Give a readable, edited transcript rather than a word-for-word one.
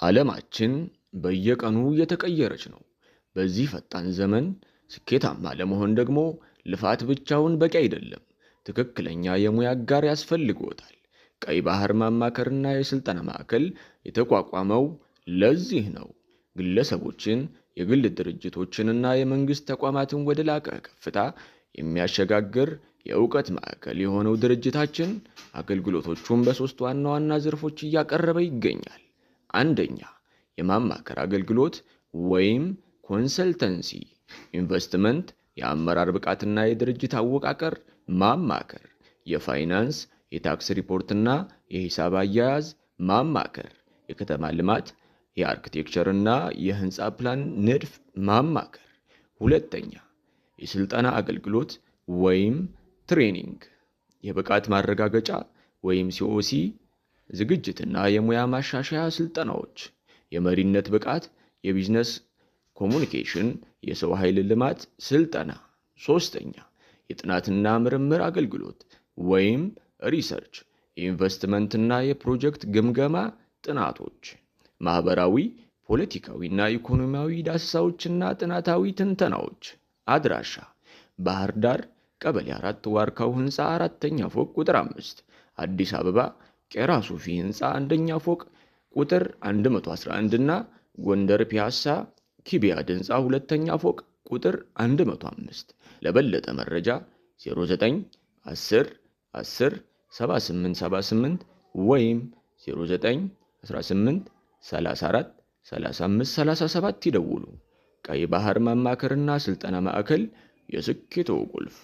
ዓለማችን በየቀኑ እየተቀየረች ነው። በዚህ ፈጣን ዘመን ስኬታማ ለመሆን ደግሞ ልፋት ብቻውን በቂ አይደለም። ትክክለኛ የሙያ አጋር ያስፈልግዎታል። ቀይ ባህር ማማከርና የስልጠና ማዕከል የተቋቋመው ለዚህ ነው። ግለሰቦችን፣ የግል ድርጅቶችንና የመንግስት ተቋማትን ወደ ላቀ ከፍታ የሚያሸጋግር የእውቀት ማዕከል የሆነው ድርጅታችን አገልግሎቶቹን በሦስት ዋና ዋና ዘርፎች እያቀረበ ይገኛል። አንደኛ፣ የማማከር አገልግሎት ወይም consultancy፣ ኢንቨስትመንት፣ የአመራር ብቃትና የድርጅት አወቃቀር ማማከር፣ የፋይናንስ፣ የታክስ ሪፖርትና የሂሳብ አያያዝ ማማከር፣ የከተማ ልማት፣ የአርክቴክቸርና የህንፃ ፕላን ንድፍ ማማከር። ሁለተኛ፣ የስልጠና አገልግሎት ወይም training፣ የብቃት ማረጋገጫ ወይም COC ዝግጅትና የሙያ ማሻሻያ ስልጠናዎች፣ የመሪነት ብቃት፣ የ business communication፣ የሰው ኃይል ልማት ስልጠና። ሶስተኛ፣ የጥናትና ምርምር አገልግሎት ወይም research፣ የኢንቨስትመንትና የፕሮጀክት ግምገማ ጥናቶች፣ ማህበራዊ፣ ፖለቲካዊና ኢኮኖሚያዊ ዳሰሳዎችና ጥናታዊ ትንተናዎች። አድራሻ ባህር ዳር ቀበሌ 4 ዋርካው ህንፃ አራተኛ ፎቅ ቁጥር 5፣ አዲስ አበባ ቄራ ሶፊ ህንፃ አንደኛ ፎቅ ቁጥር 111 እና ጎንደር ፒያሳ ኪቢያድ ህንፃ ሁለተኛ ፎቅ ቁጥር 105። ለበለጠ መረጃ 09 10 10 78 78 ወይም 09 18 34 35 37 ይደውሉ። ቀይ ባህር ማማከርና ስልጠና ማዕከል፣ የስኬትዎ ቁልፍ።